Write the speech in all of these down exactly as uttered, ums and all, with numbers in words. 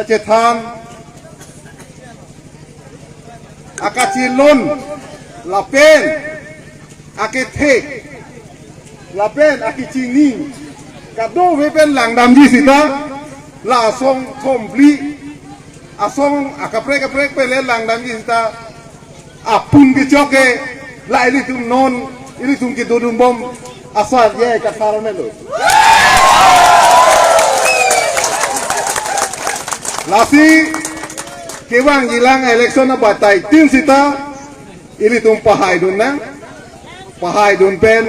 Chethan, akachelon, lapen akethe, lapen akechini kadokave pen langdamji sita, la asong thomphli, asong akaprek kaprek pen le langdamji sita, apun kechok ke la ilitum non, ilitum kedodun bom asar ye kathar melo. Lasi kevangjilang election abatai tin sita ilitum pahaidun nang, pahaidun pen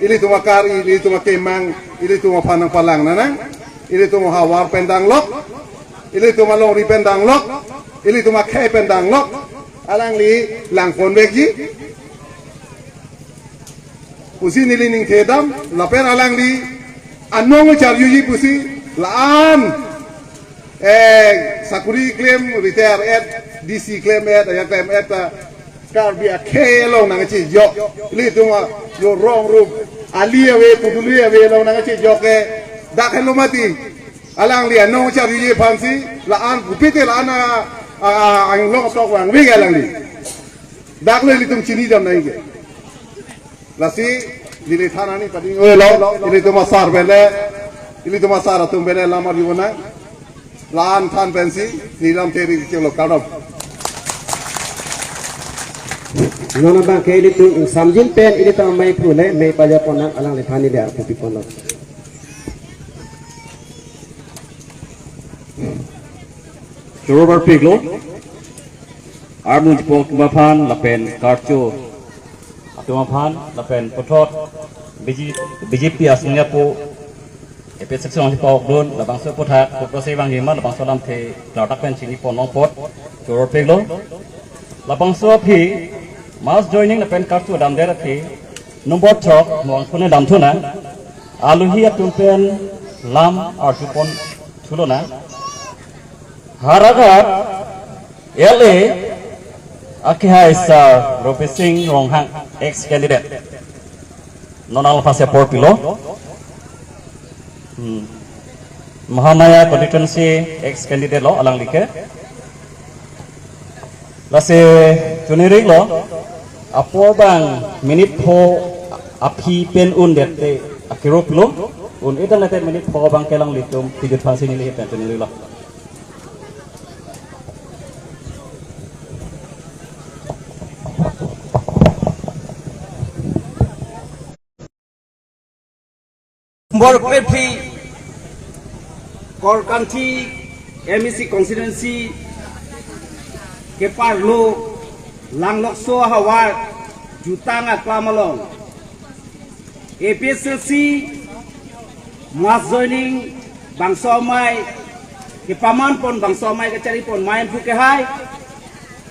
ilitum akar, ilitum akemang, ilitum aphan nangpalang nang, ilitum ahavar pen danglok, ilitum alongri pen danglok, ilitum akhei pen danglok, alangli langpon vekji pusi neli ningthedam, lapen alangli anong charjuji pusi la-an, eh, sakuri klem, retire et, D C klem et, aya klem et, ta Karbi akhei along nangchejok, ilitum a, yo rong rup, ali ave, puduli ave along nangchejok ke, dak helo mati, alangli anong charjuji aphansi, la-an kupite la-an a, a, a, anglong tok vangve alangli. Dak le ilitum chinidam nangji ke. Lasi neli than ani pading oi lo, ilitum asar pen le, ilitum asar atum pen le lamar yunang. La-an than pensi, neli lamthe ri chenglo kardom. Non abang ke ilitum samjin pen ilitum amei phu le, mei pajapon nang alangli than neli arpu pipon lo. Choro barpiklo. Armu chepok atum aphan lapen karcho atum aphan lapen puthot B J, B J P asong apo A P S section chepok dun labangso puthot puthot se vangji ma labangso lamthe klardak pen chinipon longpot choro peklo. Labangso aphi mass joining lapen karcho damdet aphi number throk mo angkone damthu nang. Aluhi atum pen lam arjupon thulo nang. Howraghat L A akehai Sir Robi Sing Ronghang, ex candidate. Non alpha se apor pilo. Hmm. Mahamaya constituency ex candidate lo alangli ke. Lasi chuniriklo, apor abang minute pho aphi pen undet te akirop lo, un-edet tangte minute pho abang ke alanglitum pijut aphansi neli pen chuniriklo. Borkrethi Korkanthi M A C constituency keparlo Langlokso ahavar jutang aklam along A P S L C mass joining bangso amei kepaman pon, bangso amei kachari pon amei aphu kehai.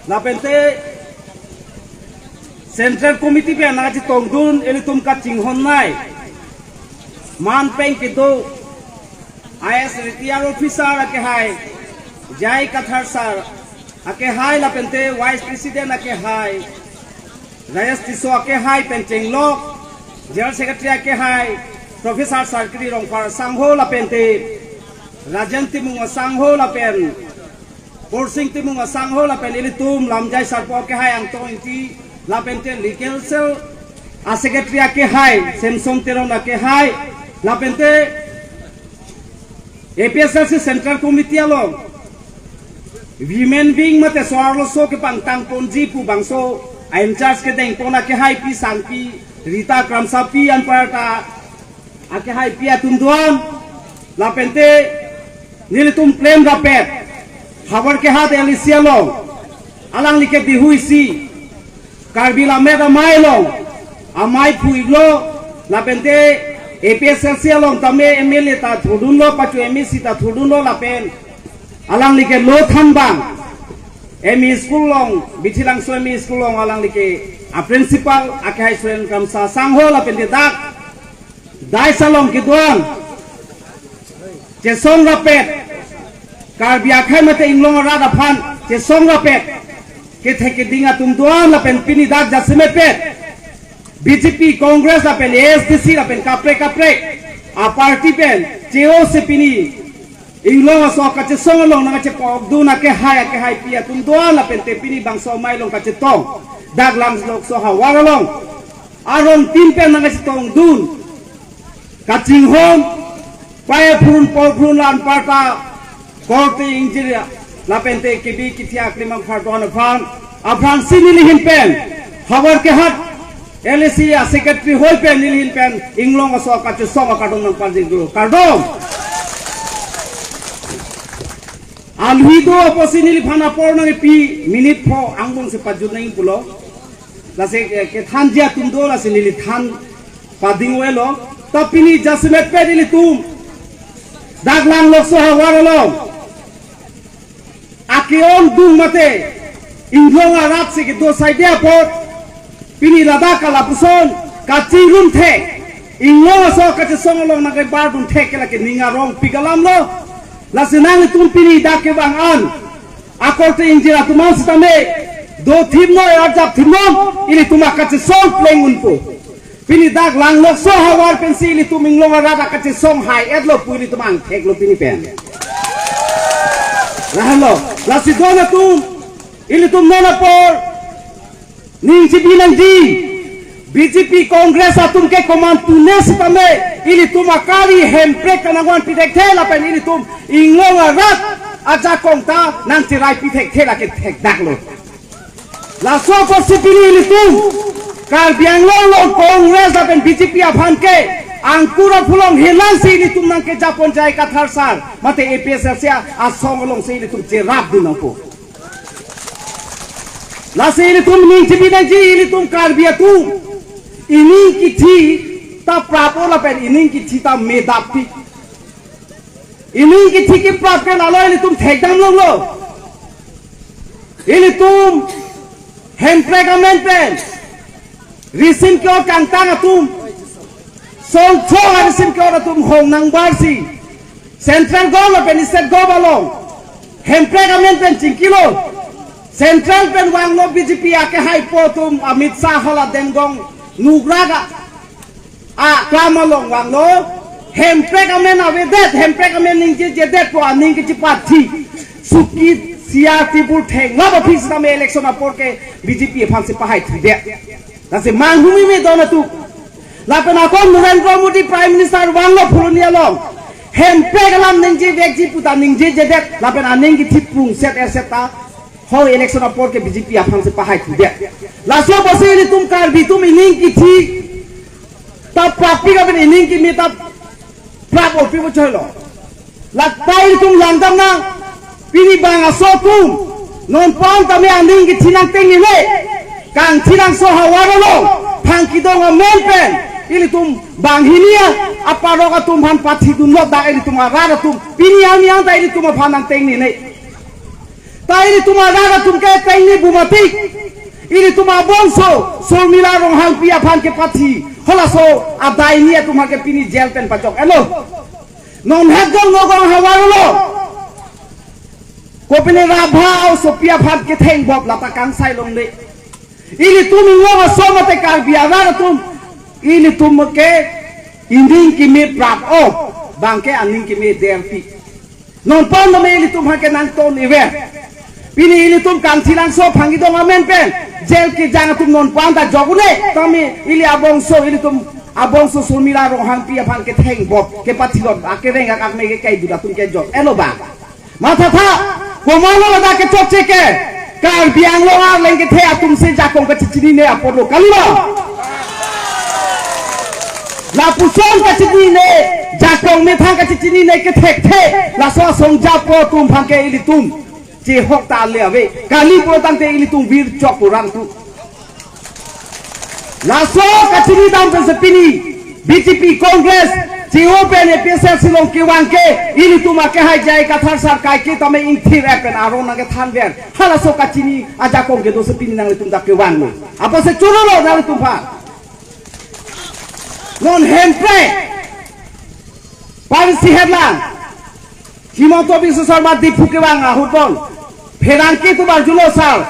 Lapente Central Committee pen nangchetongdun ilitum kachinghon nei. Man pen kedo I A S retired officer akehai J I Kathar sir akehai lapente Vice President akehai Rajesh Tisso akehai pen chenglok, General Secretary akehai Professor Sarkiri Rongphar asangho lapente Rajen Timung asangho lapen Porsing Timung asangho lapen ilitum lamjai sarpo akehai Angtong Ingti lapente legal cell a secretary akehai Samson Teron akehai lapente A P S L C Central Committee along women wing mate so-arloso kepangtang ponji pu bangso a in charge kedeng pon akehai Pi Sangpi, Rita Kramsapi anparta akehai pi atum do-an lapente nelitum klem rapet Howraghat L A C along alangli ke dihui si Karbi Lammet Amei along amei phu-iklo lapente A P S L C along tame M L A ta thurdunlo, pachu M A C ta thurdunlo lapen alangli ke lo thanbang M E school along, Bithilangso M E school along alangli ke a principal akehai Suren Kramsa asangho lapente dak dais along kedo-an chesong rapet, Karbi akhei mate inglong arat aphan chesong rapet, kethe keding atum do-an lapen pini dak jasemet pet B J P, Congress lapen A S D C lapen kaprek kaprek a party pen che-o si pini Inglong aso kachesong along nangkachepokdun akehai akehaipi atum do-an lapente pini bangso amei along kachetong. Dak Langlokso havar along arongtin pen nangkachetongdun. Kachinghon, pei phurun por phurun la anparta korte ingjir lapente kebi kethe aklimang phardon aphan, aphansi nelihin pen, Howraghat L A C a secretary hoi pen nelihin pen Inglong aso kachesong akardom nangpanjinglo. Kardom. Alhi do apotsi neliphan apor nangkepi minute pho angbong si pajut nangji pulo. Lasi, eh, kethanji atum do, lasi neli than pading-elo. Ta pini jasemet pen ilitum dak Langlokso havar along ake-ongdung mate Inglong arat si kedo saide apot pini ladak ke lapuson kachingrum thek, Inglong aso kachesong along nangkebardun thek ke lake ning arongpik alamlo. Lasi nanglitum pini dak kevang an akorte ingjir atum an sitame dothip noi, arjapthip non, ilitum akachesong pleng unpo. Pini dak Langlokso havar pensi ilitum Inglong arat akachesong hai-etlo pu ilitum angtheklo pini pen. Lahenlo, lasi don atum, ilitum non apor ning chibi nangji. B J P Congress atum ke komantu ne sitame ilitum akari hemprek kanangwan pithekthe lapen ilitum Inglong arat ajakong ta nangcherai pithekthe lake thekdaklo. Laso apotsi pini ilitum Karbi Anglong along Congress lapen B J P aphan ke angkur aphulong helansi ilitum nangkejapon J I Kathar sir mate A P H L C asong alongsi ilitum cherapdun nangpo. Lasi ilitum ning chibi nangji, ilitum Karbi atum ining kithi ta prap-o lapen ining kithi ta medappi. Ining kithi keprap ke lalo ilitum thekdam longlo. Ilitum hemprek amen pen risim ke-ot kangtang atum, songtho arisim ke-ot atum hong nangbarsi central government pen state government along hemprek amen pen chingkilo. Central pen vanglo B J P akehaipo atum, Amit Shah hala Dengong nukrak a aklam along vanglo, hemprek amen avedet, hemprek amen ningjejedet pu aning kechepathi. Suki siar tibur theng laba phis tame election apor ke B J P aphansi pahai thudet. Lasi manghumeme don atum. Lapen akon Narendra Modi Prime Minister vanglo Phuloni along hemprek alam ningjevekji pu ta ningjejedet. Lapen aning kithi pungset erset ta ho election apor ke B J P aphansi pahai thudet. Laso apotsi ilitum Karbi atum ining kithi ta prappi lapen ining keme ta prap-o pi bo choilo. Lata ilitum langdam nang, pini bang aso atum non pu-an tame aning kithi nangtengnine. Kangthilangso havar along phang kedong amen pen ilitum banghini aparok atum aphan pathidunlo, dak ilitum arat atum pini arni an ta ilitum aphan nangtengnine. Ta ilitum arat atum ke tengni bumatik, ilitum abongso Surmila Ronghangpi aphan kepathi, halaso adaini atum aphan ke pini jail pen pajok-etlo. Non het jong Nagaon havar along kopine Rabha aosopi aphan kethengbop lata kangsai longle. Ilitum Inglong aso mate Karbi arat atum, ilitum ke ining keme prap-o, bang ke aning keme derpi. Non pu-an tame ilitum aphan ke nangton-iver. Pini ilitum Kangthilangso phang kedong amen pen jail kejang atum non pu-an ta jok un-e, tame ili abongso, ilitum abongso Surmila Ronghangpi aphan kethengbop, kepathilot, akereng akakme ke kai duda atum ke jok-etlo bang. Mathatha, komatlo ladak kechokche ke, Karbi Anglong arleng kethe atumsi jakong kachechinine apotlo, kalima. Lapuson kachinine, jakong methang kachinine kethekthe, laso asong japo atum aphan ke ilitum chehok ta le ave, kali pulotangte ilitum virchok puran tu. Laso kachinidam pensi pini B J P Congress, C O pen A P H L C along kevang ke, ilitum akehai J I Kathar sar kaike tame ingthir-et pen aron nangkethanver. Halaso kachini ajakong kedosi pini nanglitum dak kevanglo. Apotsi chorolo nanglitum aphan. Non hemprek pensi hetlang. Himanta Biswa Sarma Diphu kevang ahut bon pherangke atum arjulo sir,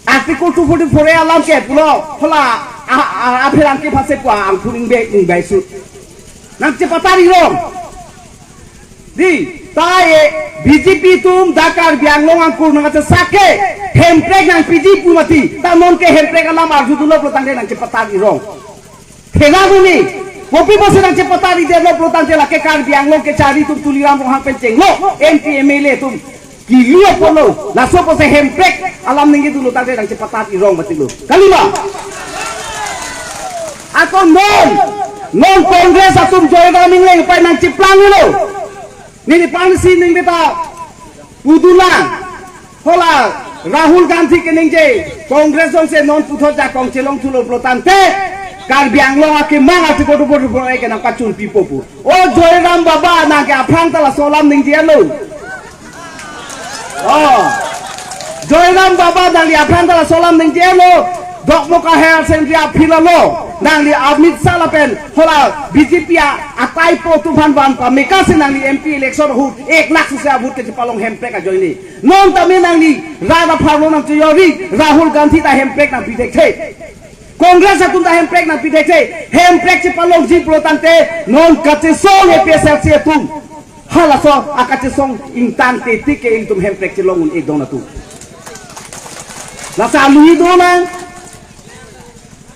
Article two forty-four A alam ke pulo, hala a, a, a pherangke aphansi pu angthur ingbe ingbai su. Nangchepatari rong. Dei, Ta ye B J P atum dak Karbi Anglong angkur nangkachesake hemprek nangpiji pu mati. Ta non ke hemprek alam arjudunlo pulotangte nangchepatar irong. Thela duni. Kopi pusi nangchepatar idetlo pulotangte lake Karbi Anglong kechari atum Tuliram Ronghang pen chenglo. M P M L A atum kili apotlo. Laso pusi hemprek alam ningjedunlo tangte nangchepatar irong matilo. Kalima. Ako non. Non Congress atum Joyram Engleng pai nangcheplang lo. Neli pangsi ning beta pudulang. Hala Rahul Gandhi keningje Congress jongsi non puthot jakong chelong thulo pulotangte Karbi Anglong akemang ati kodu kodu pura ke nangpachunpipo pu. O Joyram Baba nangke aphrang ta laso alam ningjelo. Oh. Joyram Baba nangli aphrang ta laso alam ningjelo. Dokmoka higher secondary aphi lalo. Nangli Amit Shah lapen hala B J P a atai po atum aphan van pamekasi nangli M P election ahut ek lakh suse a-vote kechepalong hemprek ajoine. Non tame nangli rat apharlo nangchojori Rahul Gandhi ta hemprek nangpithekche. Congress atum ta hemprek nangpithekche. Hemprek chepalongji pulotangte non kachesong A P H L C atum. Halaso akachesong ingtangte tik ke ilitum hemprek chelong un-e dong atum. Lasi alui do nang.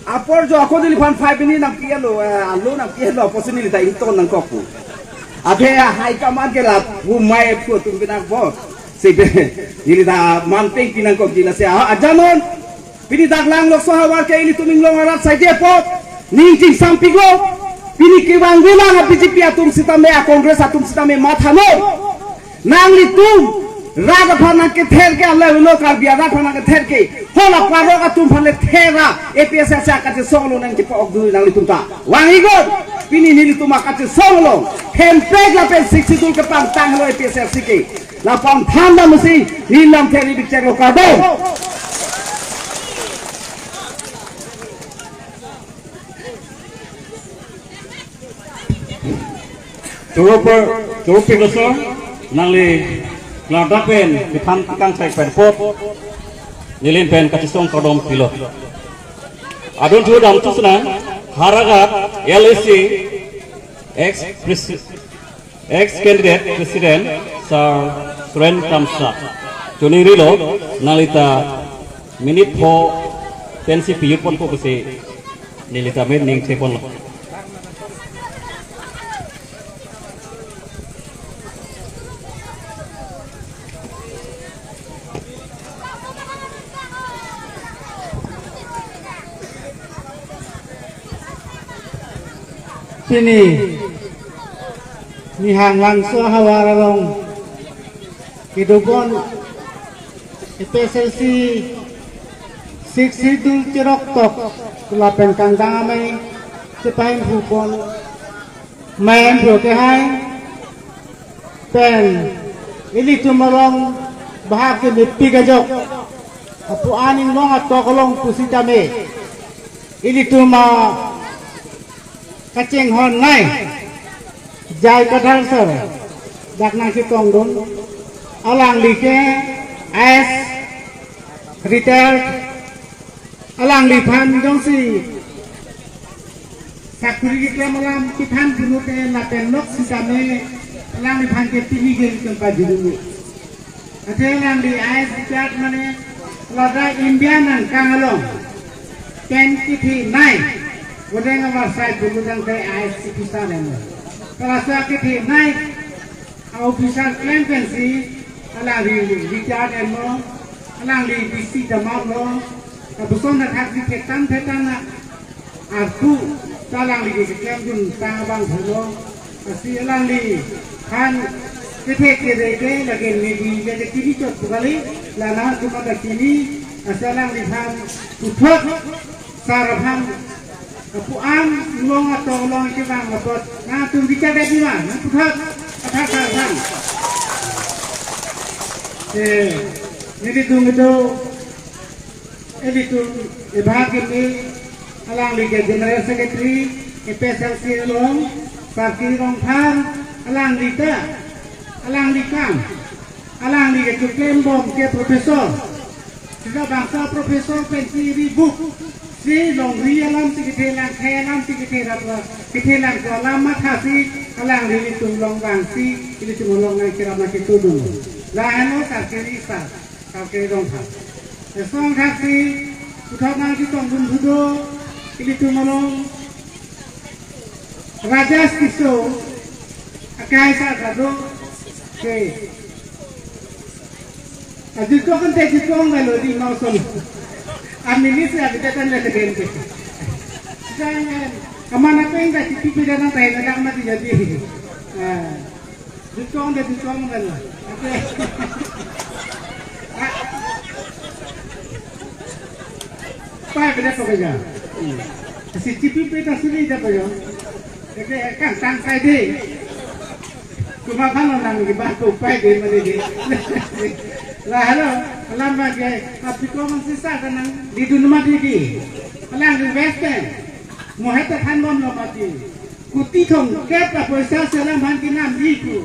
Apor jo ako neliphan five minute nangpilo, eh, alo nangpilo, apotsi neli ta ington nangkok pu. Athe high command ke lapu mai pu atum pinang bos. Sebe, neli ta manpeng pinangkokji lasi, ah, ajanon. Pini dak Langlokso ahavar ke ilitum inglong arat saide apot. Ning chingsampiklo. Pini kevang velang a B J P atum sitame a Congress atum sitame mathanon. Nanglitum rat aphan nangkether ke alai ulo Karbi arat aphan nangkether ke. Hala parok atum aphan le thera A P H L C akachesonglo nangchepa-ok dun nanglitum ta. Vang-iknon. Pini nelitum akachesonglo. Hemprek lapen Sixth Schedule kepangtanglo A P H L C ke. Lapu-an thandam musi neli lamthe ri bikcheklo, kardom. Choro per, choro pik laso, nangli klardak pen, kephan kang sai pen apot, neli pen kachesong kardom pilo. Adon thu damthu senang, Howraghat L A C, ex presi-, ex candidate president, Sir Suren Kramsa. Choningri lo, nangli ta minute pho pensi piyut ponpo pusi neli ta me ning cheponlo. Pini Nihang Langso ahavar along kedobon A P H L C Sixth Schedule cheroktok lapen kangdang amei chepahemphu pon main bro ke hai pen ilitum along bahak ke mepik ajok apu aning long atok along pusitame ilitum a kachinghon nai J I Kathar sir dak nangchetongdun, alangli ke I A S retired, alangliphan jongsi sakuri keklem alam kethan pulote lapen lok sitame alangliphan ke pini ke ilitum pajirumi. Athe alangli I A S retired mane ladak India nangkang along pen kethenei, odeng avarsai pulotangte I A S officer emo. Kalasa kethenei a-officer klem pensi alangli retired emo, alangli bisi damlo, lapuson athak si thetan thetan a arpu ta alangli ke keklemdun ta abang thulo, lasi alangliphan kethe kere ke lake neli ke kini chot pu kali, la nahok atum ta kini, lasi alangliphan puthot sar aphan, apu an long atok along kevang apot nangtum bichar dek ma, nangputhot athak sar aphan. Eh, nelitum itu ilitum ibhag ini alangli ke General Secretary A P H L C along, Sarki Rongphar, alangli ta, alangli kam, alangli ke keklembom ke professor. Sita bangso professor pensi ri book, si longri alam si kethe lang, khei alam si kethe rap, kethe lang ko alam mathasi, Alangli ilitum along vangsi, ilitum along nangkerap nangketudun. Lahelo Sarkiri Sar, Sarkiri Rongphar. Laso angthak si, puthot nangchetongdun thudo, ilitum along Rajesh Tisso, akai sa kado, ke. Ajut ko kan te ajut ko ang lalo di mau son. Amin ni siya kita kan lalo din ke. Jangan, kemana pun dah titi pida nang tayo na dang mati jadi. Ah. Jutong da jutong da la. Ate. Pai beda ko beda. Si tipi pe ta suri da ko yo. Eke kan tang sai de. Kuma kan nang di ba ko pai de ma de de. Lahelo, alam ba ke, api ko mang sisa kanang didun ma di di. Alang di Western. Mo heta thanbomlo mati. Kuti thomkep apoisa si alam aphan kenamji pu.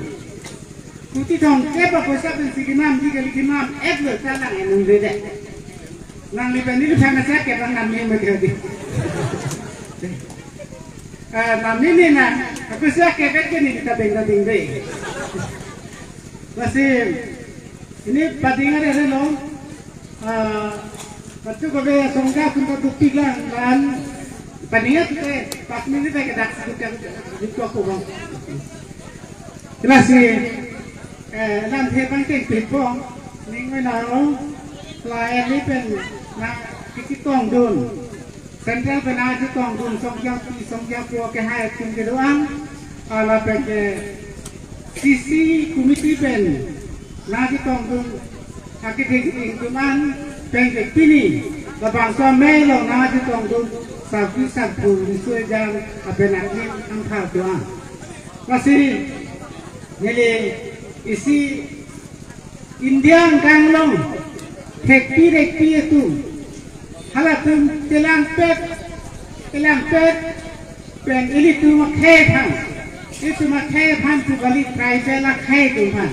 Kuti thomkep apoisa pensi kenamji kali, kenam-etlo, ta lang enung dede. Nangli pen neli phan nasi akep lang namji mati hadi. Eh, namji ni na, apoisa akep-et ke neli ta beng ta beng de. Lasi, ini pading ada lo. Ah, patu kabe songga pun patu piglang lan. Pading ya kita pas minit lagi dak sedikit itu aku bang. Jelas sih. Eh, nanti bang ting pipong. Ning menaro. Layan ni pen na kiki tongdun. Central pen nangchetongdun songja pi songja po ke hai atum kedo-an, lapen ke C C committee pen nangchetongdun aketheklong atum an pen ke pini labangso amei along nangchetongdun sarpi sarpo riso ejang lapen aklin angthar do-an. Lasi neli isi India angkang along thekpi rekpi atum, halatum telangpet, telangpet pen ilitum akhei aphan, ilitum akhei aphan pu kali, tribal akhei atum aphan.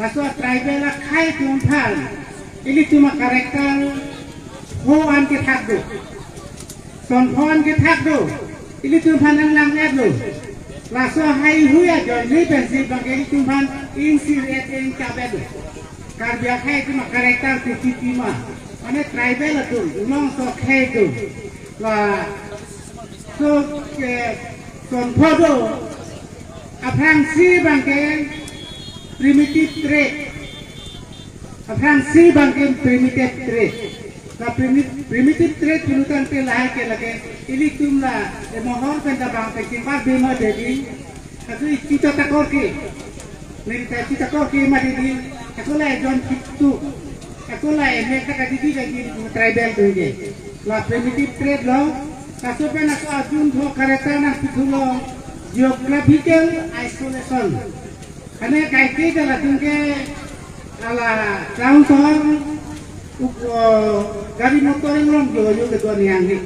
Laso tribal akhei atum aphan ilitum a-character ho an kethak do. Son pho an kethak do, ilitum aphan nanglang-etlo. Laso haihui ajoine pensi bang ke ilitum aphan ingsir-et ingchap-etlo. Karbi akhei atum a-character ke titi ma. Mane tribal atum, nong so khei atum. Laso ke son pho do, aphrangsi bang ke primitive trait. Aphrangsi bang ke primitive trait. La primi-, primitive trait pulo tangte lahai ke lake ilitum la emohor pen ta bang pen kimbar bema dedi. Ako ichita takor ke. Neli ta ichita takor ke ma dedi. Ako la ejon kitu. Ako la emek ta ka dedi dedi tribal atum ke. La primitive trait lo. Laso pen ako ajun pho character nangpithulo geographical isolation. Ane kaike ta latum ke ala town sohor uk, eh, gari motor along jo jo kedo-an nihang ke.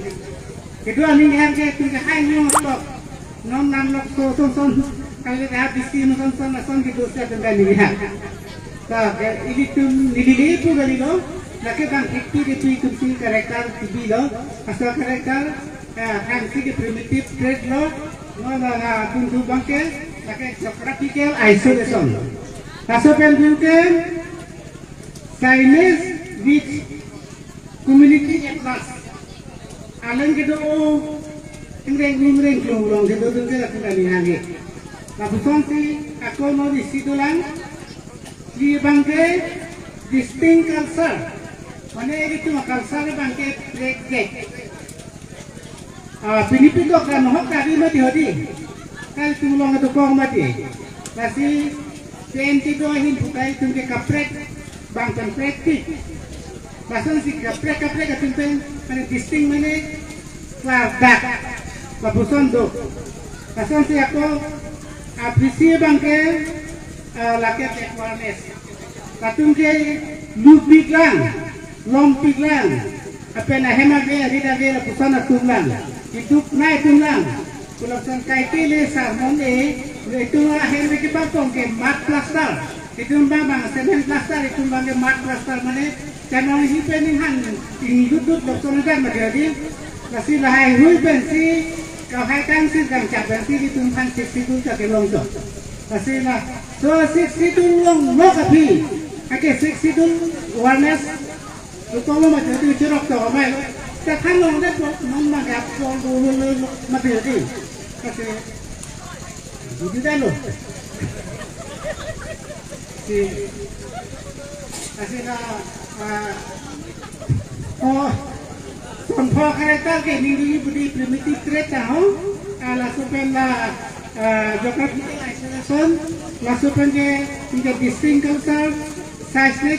Kedo-an nihang ke tum ke hai nong tok. Non nam lok so son son. Kali ke habis si son son na son kedo si atum ke nihang. Ta ke ilitum nilili pu kali lo. Lake bang thekpi rekpi atum si character tibi lo. Asal character, eh, kan si ke primitive trait lo. No, no, no, atum tu bang ke, lake geographical isolation. Laso pen pu ke Chinese with community at large. Alang kedo-o, ingreng ingreng klong klong kedo atum ke latum kali hage. Lapuson si ako non isi dolang, si bang ke distinct culture. Mane ilitum a-culture bang ke break break. Ah, pini pindok dan hok tadi mati hodi. Kali tum long atau kong mati. Lasi P N T do ahin bukai tum ke kaprek, bang pen prektik. Lason si kaprek kaprek atum pen, mane distinct mane klardak. Lapuson do. Lason si ako, ah, P C bang ke, ah, lake awareness. Latum ke lupik lang, lompik lang. Lapen ahem ave, arit ave, lapuson atum lang. Iduk nai atum lang. Pulapuson kaike le sermon e, itum ahem ke bang tong ke mud plaster. Itum bang bang cement plaster, itum bang ke mud plaster mane, channong hi pen ning han, ning dut dut lapuson adan ma jadi. Lasi lahai hui pensi, Lahai kangsi kangchak pensi itum aphan Sixth Schedule ta kelong chot. Lasi la, so Sixth Schedule longlo aphi, ake Sixth Schedule awareness lo tolo mati di chirok to amai lo. Ta than longdet lo, non ma gap ko lo lo lo mati di. Lasi, budi dalo. Si, lasi la, ah, oh, sompho character ke ningdui budi primitive trait ta ho, ah, laso pen la, ah, geographical isolation, laso pen ke, ke distinct culture, size ne,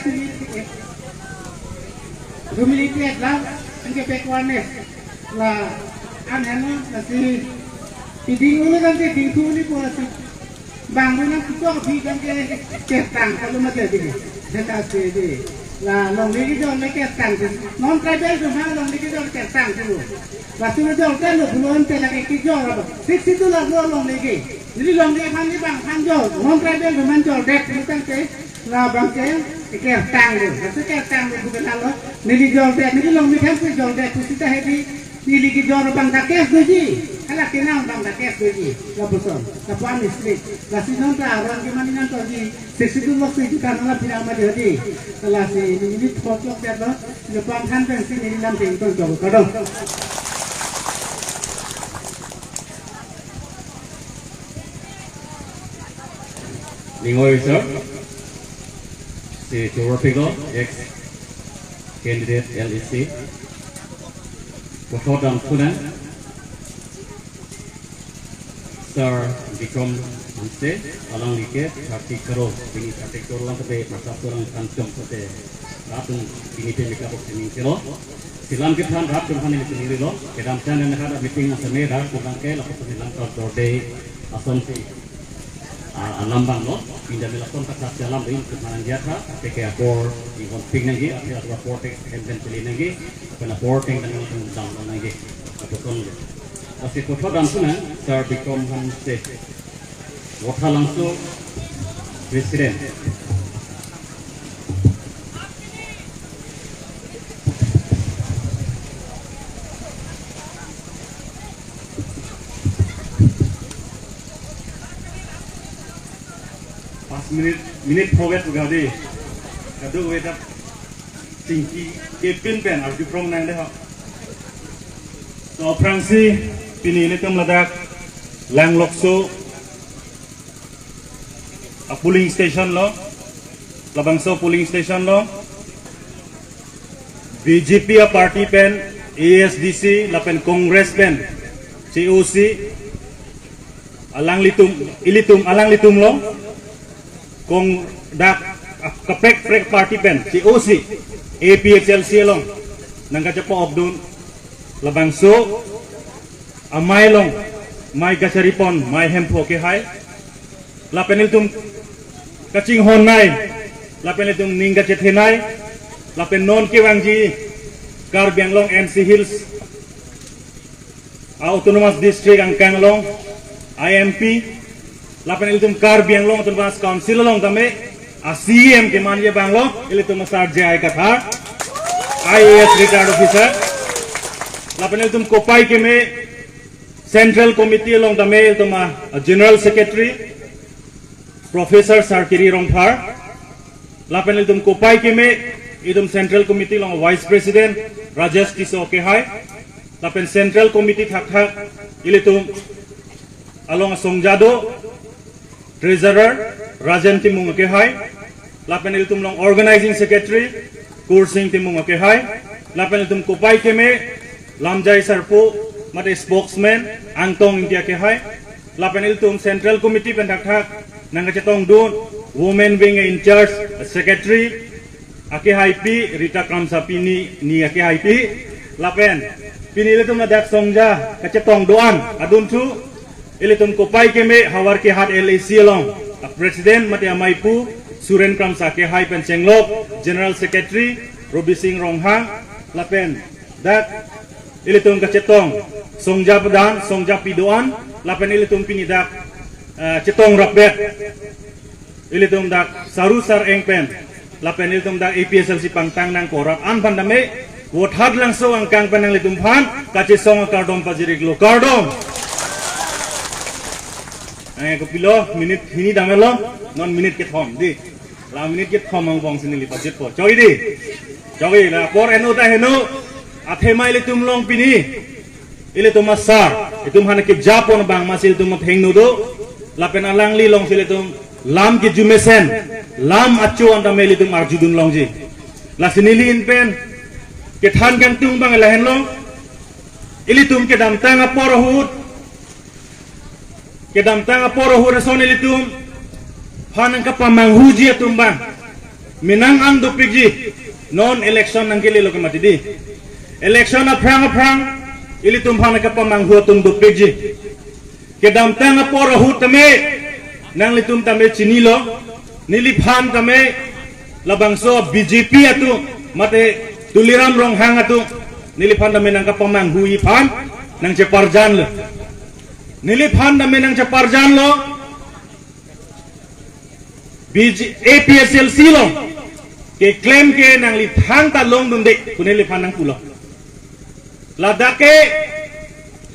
humility at large, anke backwardness. La, an heno, lasi, iding ulu kan ke ding thu ni po lasi. Bang ulu kan kutok phi kan ke, ke tang, kalau mati di. Hena si di. La, longle kejor le ke tang si. Non tribal atum aphan longle kejor ke tang si lo. Lasi lo jor ke lo, belum te lagi kejor apa. Sixth Schedule la lo longle ke. Neli longle aphan ni bang aphan jor. Non tribal atum aphan jordet, ni tangte. Labang ke, ke tang lo, ke tang lo bukan alo, neli jordet, neli longle aphan si jordet, pusi ta hedi, neli kejor abang ta case doji, hala kenang abang ta case doji, lapuson, lapu-an istri, lasi non ta aron ke mane nangtangji, Sixth Schedule lok si juta nang la pira ma jadi, lasi neli ni thok lok det lo, lapu-an than pensi neli lam ting tong jor, kardom. Ning oi sir, si Chorapiko, ex candidate L A C, puthot damthu nang, Sir Bikram Hanse, alangli ke thirty crore, pini thirty crore lang kate, masa tu lang kanchong kate, rat atum pini pe meka bok sining kilo. Si lam kethan rat atum aphan neli sining lo, kedamtang nang hadak meeting asame rat atum abang ke, lapuson lam kal jorde asonsi, ah, alam abang lo, pinda mela kon tak tak alam ring atum aphan nang jatha, P K apor, ingon ping nangji, ati atu apor tek, hem hem pili nangji, pen apor teng nang tung dam nangji, lapuson lo. Lasi puthot damthu nang, Sir Bikram Hanse, Vothatlangso President. Pas minute, minute forward gade. Kado weda tingki kepin pen arju prong nang de ho. So aphrangsi pini ilitum ladak Langlokso a polling station lo, labangso polling station lo, B J P a party pen, A S D C lapen Congress pen, C O C, alanglitum, ilitum, alanglitum lo, kong dak, ah, kaprek prek party pen, C O C, A P H L C along, nangkachepa-okdun, labangso, amei along, mei kachari pon, mei Hemphu akehai, lapen ilitum kachinghon nei, lapen ilitum ning kachethe nei, lapen non kevangji Karbi Anglong N C Hills a Autonomous District angkang along a M P, lapen ilitum Karbi Anglong Autonomous Council along tame a C E M kemanje abang lo, ilitum asar J I Kathar, I A S retired officer, lapen ilitum kopai keme Central Committee along tame ilitum a, a General Secretary, Professor Sarkiri Rongphar, lapen ilitum kopai keme, itum Central Committee along Vice President, Rajesh Tisso akehai, lapen Central Committee thakthak, ilitum along asongja do, Treasurer, Rajen Timung akehai, lapen ilitum along Organizing Secretary, Kursing Timung akehai, lapen ilitum kopai keme, lamjai sarpo, mate spokesman, Angtong Ingti akehai, lapen ilitum Central Committee pen thakthak, nangkachetongdun, Women Wing in charge, Secretary, akehaipi, Rita Kramsapi ni, ni akehaipi, lapen, pini ilitum ladak songja, kachetong do-an, adunthu, ilitum kopai keme, Howraghat L A C along, a President mate ameipu, Suren Kramsa akehai pen chenglok, General Secretary, Robi Sing Ronghang, lapen, dak, ilitum kachetong, songja padan, songja pi do-an, lapen ilitum pini dak, eh, chetong rapet. Ilitum dak saru sar-eng pen, lapen ilitum dak A P H L C pangtang nangkok rat-an aphan tame, Vothatlangso angkang pen nanglitum aphan, kachesong akardom pajir-iklo, kardom. Eh, kopilo, minute hini damlo, non minute kethom, dei. La minute kethom angbong si neli pajutpo. Choi dei. Choi la apor eno ta heno. Athema ilitum along pini. Ilitum asar. Itum aphan kejapon abang masi ilitum athengno do. Lapen alangli along si ilitum lam keju mesen. Lam acho an tame ilitum arjudun longji. Lasi neli ahin pen kethan kangtung abang lahenlo. Ilitum kedamtang apor ahut. Kedamtang apor ahut ason ilitum aphan nangkapamanghuji atum abang. Menang an dopikji. Non election nangkelelo ke mati dei. Election aphrang aphrang ilitum aphan nangkapamanghu atum dopikji. Kedamtang apor ahut tame nanglitum tame chinilo. Neliphan tame labangso B J P atum mate Tuliram Ronghang atum neliphan tame nangkapamanghuji aphan nangcheparjanlo. Neliphan tame nangcheparjanlo. B J, A P H L C along keklem ke nangli thangta longdunde pu neliphan nangpulo. Ladak ke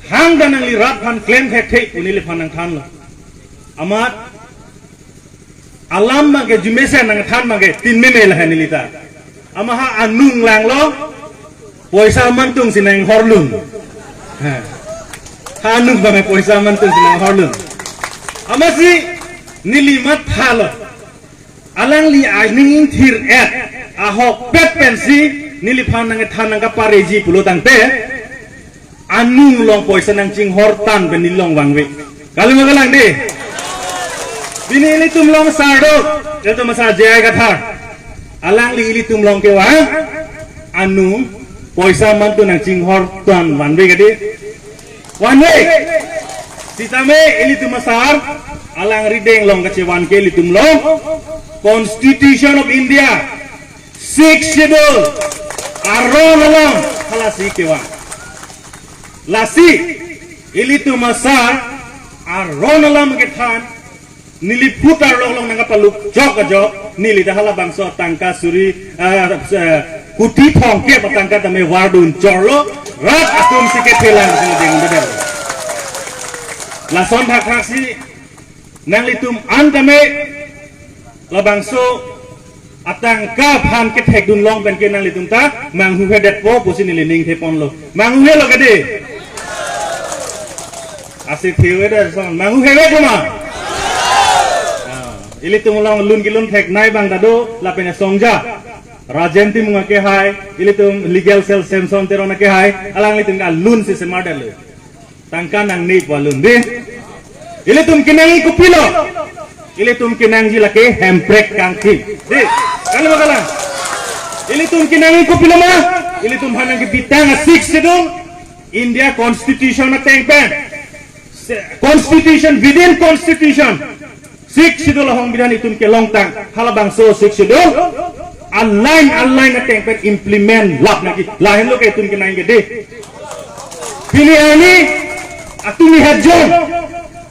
hangta nangli rat aphan klem thekthe pu neliphan nangthanlo. Amat alam abang ke jumesen nangthan abang ke tin meme lahen neli ta. Amat ha anung langlo, poisa mantung si nanghorlun. Ha. Ha anung abang ke poisa mantung si nanghorlun. Amatsi neli mathalo. Alangli aning ingthir-et ahokpet pensi neliphan nangthan nangkapareji pulo tangte. Anung along poisa nangchinghortan pen neli along vangve. Kalima kalang dei. Pini ilitum along asar do, ilitum asar J I Kathar. Alangli ilitum along kevang anung poisa mantung nangchinghortan vanve ke dei. Vanve. Sitame ilitum asar alang rideng along kachevan ke ilitum along Constitution of India, Sixth Schedule aron alam halasi kevang. Lasi ilitum asar aron alam kethan neli putar along nangkapaluk jok ajok neli ta halabangso atangka suri, eh, eh, kuti thomkep atangka tame vardun chorlo, rat atum si kephelang si deng bedel. Lason thakthak si nanglitum an tame labangso atangka aphan kethekdun long pen ke nanglitum ta manghuhedetpo pusi neli ningtheponlo. Manghuhelo ke dei. Asi thiu ede son. Manghuhelo kuma. Ah, ilitum along lun kelun theknei abang ta do lapen asongja Rajen Timung akehai, ilitum legal cell Samson Teron akehai, alanglitum ke alun si semardetlo. Tangka nangne pu alun dei. Ilitum kenangji kopilo? Ilitum kenangji lake hemprek kangthim. Dei, kalima kalang. Ilitum kenangji kopilo ma? Ilitum aphan nangkebitang a-Sixth Schedule, India Constitution ateng pen. Se-, Constitution within Constitution. Sixth Schedule ahong bidan itum kelongtang, halabangso Sixth Schedule a-line a-line ateng pen implement lap nangji, lahenlo ke itum kenangji ke dei. Pini arni atum ihat jong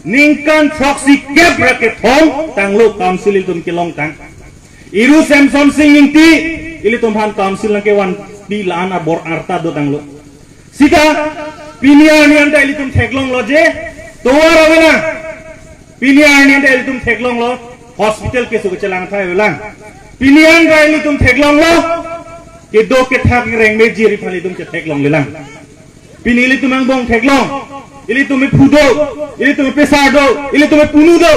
ningkan throksi kep ra kethom tanglo council itum kelongtang. Iru Samson Sing Ingti ilitum aphan council nangkevanpi la-an abor arta dotanglo. Sita pini arni anta ilitum theklonglo je tovar avelang. Pini arni anta ilitum theklonglo hospital keso kechelang athai avelang. Pini anta ilitum theklonglo kedo kethak rengmeji ri aphan ilitum chetheklonglelang. Pini ilitum angbong theklong, ilitum ephu do, ilitum epesar do, ilitum epunu do.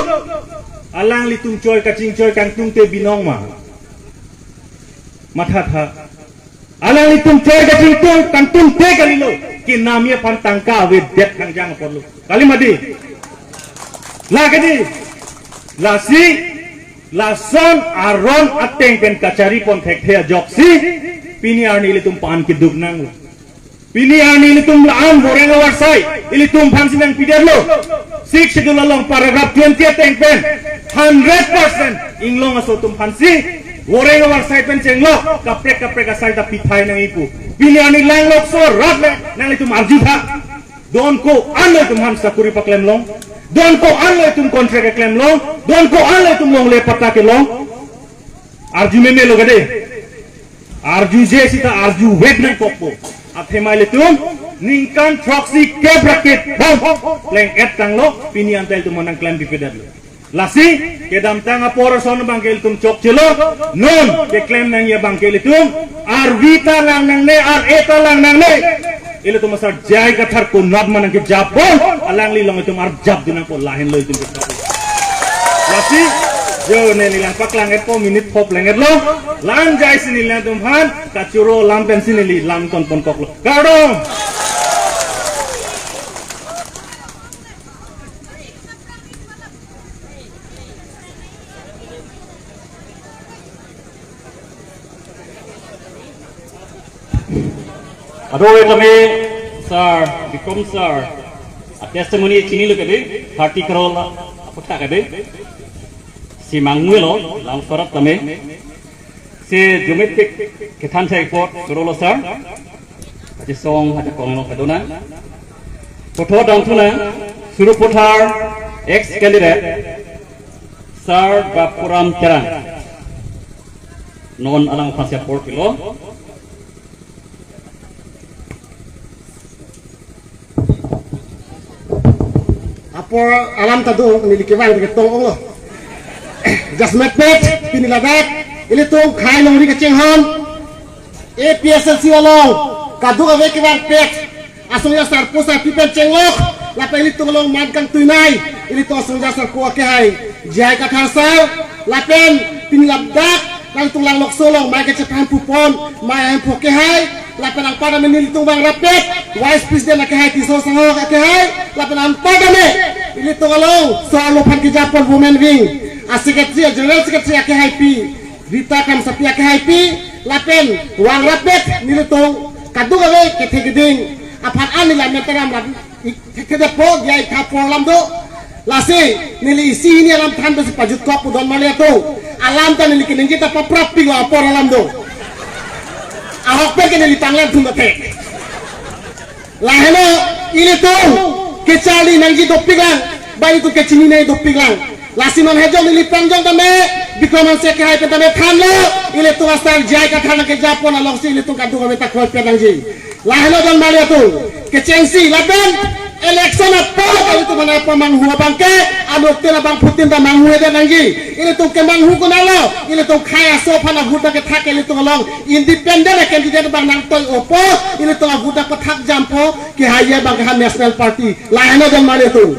Alanglitum choi kachingchoi kangtungte binong ma? Mathatha. Alanglitum choi kachingtung kangtungte kalilo, kenamji aphan tangka avedet kangjang aporlo. Kalima dei. La ke dei. Lasi lason aron ateng pen kacharipon thekthe ajoksi pini arni ilitum pan keduk nanglo. Pini arni ilitum la-an voreng avarsai ilitum aphansi nangpidetlo. Sixth Schedule along paragraph twenty ateng pen hundred percent inglong aso atum aphansi voreng avarsai pen chenglok kaprek kaprek asai ta pithai nangji pu. Pini arni langlokso rat le nanglitum arjutha. Don ko-an lo itum aphan sakuri paklemlong? Don ko-an lo itum contract keklemlong? Don ko-an lo itum longle patta kelong? Arju memelo ke dei. Arjuje sita arjuvek nangkokpo. Athema ilitum Ningkan throksi kep ra kep bom pleng-et tanglo, pini anta ilitum aphan nangklem pipedetlo. Lasi kedamtang apor ason abang ke ilitum chokchelo, non keklem nangji abang ke ilitum arvi ta lang nangne, ar-e ta lang nangne. Ilitum asar J I Kathar konat ma nangkejapbom, alanglilong ilitum arjapdun nangpo, lahenlo ilitum ke. Lasi jo neli lang paklang-etpo, minute pho pleng-etlo. La-an jaisi neli nangtumphan kachoro alam pensi neli lam tonponkoklo. Kardom. Kadokave tame sir, Bikram sir a-testimony chinilo kedi, thirty crore la aputhak kedi. Si mangmulo, lang sorap tame. Si jumit pik kethan thek apot, chorolo sir. Aji song, ajakong lo kadona. Puthot damthunang, Sarupathar ex candidate, sir Bapuram Terang. Non alang aphansi apor pilo. Apor alam ta do, neli kevang ke tong onglo. Just met pet, pini ladak, ilitum khei longri kachinghon, A P H L C along kadokave kevangpet asongja sarpo sarpi pen chenglok, lapen ilitum along man kangtuinei, ilitum asongja sarpo akehai J I Kathar sir, lapen pini ladak nangtum langlokso along mei kachephan pupon, mei ahemphu akehai, lapen anparta me nelitum vang rapet Vice President akehai Tisso Sangho akehai, lapen anparta me ilitum along so-arlo aphan kejapon Women Wing a-secretary, a-general secretary akehaipi Rita Kramsapi akehaipi, lapen vang rapet nelitum kadokave kethe keding aphan an neli lammet aram ram ik thekthedetpo, dia ik thappo alam do. Lasi neli isi hini alam than pensi pajutkok pu don mali atum. Alam ta neli keningje ta paprapiklo, apor alam do. Ahokpet ke neli panglang thun thek. Lahelo ilitum kecharli nangji dopiklang, ba ilitum kechini nangji dopiklang. Lasi non hejong neli pangjong tame, Bikram Hanse akehai pen tame thanlo, ilitum asar J I Kathar nangkejapon alongsi ilitum kadokave ta kroipet nangji. Lahelo don mali atum, kechengsi lapen election apor ilitum aphan pamanghu abang ke, anoktin abangphutin ta manghuhedet nangji. Ilitum kemanghu konatlo, ilitum khei aso aphan a-vote ta kethak ilitum along independent a-candidate abang nangtoi-opo, ilitum a-vote ta pathak jampo, kehaiye abang ke ha National Party. Lahelo don mali atum.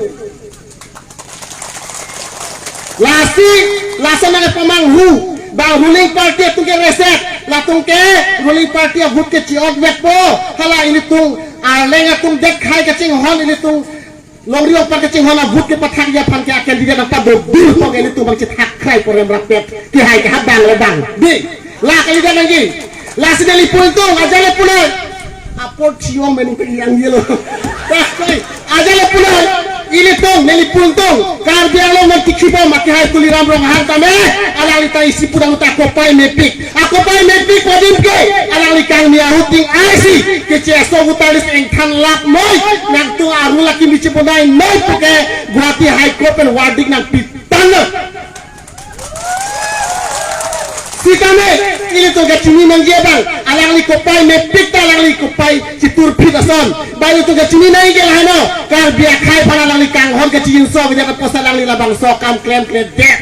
Lasi, laso nangkepamanghu, bang ruling party atum ke reset, latum ke ruling party a-vote ke chi-ot vekpo, hala ilitum arleng atum det khei kachinghon, ilitum longri ongpar kachinghon a-vote kepathakji aphan ke a-candidate nangpadodur tong, ilitum bang chethak khei porem rapet, kehai ke ha bang le bang. Di, la kali dan nangji. Lasi neli puntung, ajale punai. Apor chiong meni ke yang yelo. Ajale punai. Ilitum, neli puntung. Karbi Anglong nangtikhipo ma kehai Tuliram Ronghang tame. Alangli ta isi pudang ta kopai mepik. Akopai mepik kodim ke. Alangli kangni ahut ting aisi. Keche aso voter list engthan lak noi. Nangtum arulaki michi bonai noi puke. Guwahati High Court pen verdict nangpi tanglo. Sitame, ilitum kachini nangji abang, alangli kopai mepik ta alangli kopai chitur phit ason. Ba ilitum kachini nangji ke laheno, Karbi akhei aphan alangli kanghon kachinso kejak apotsi alangli labangso akam klemkledet.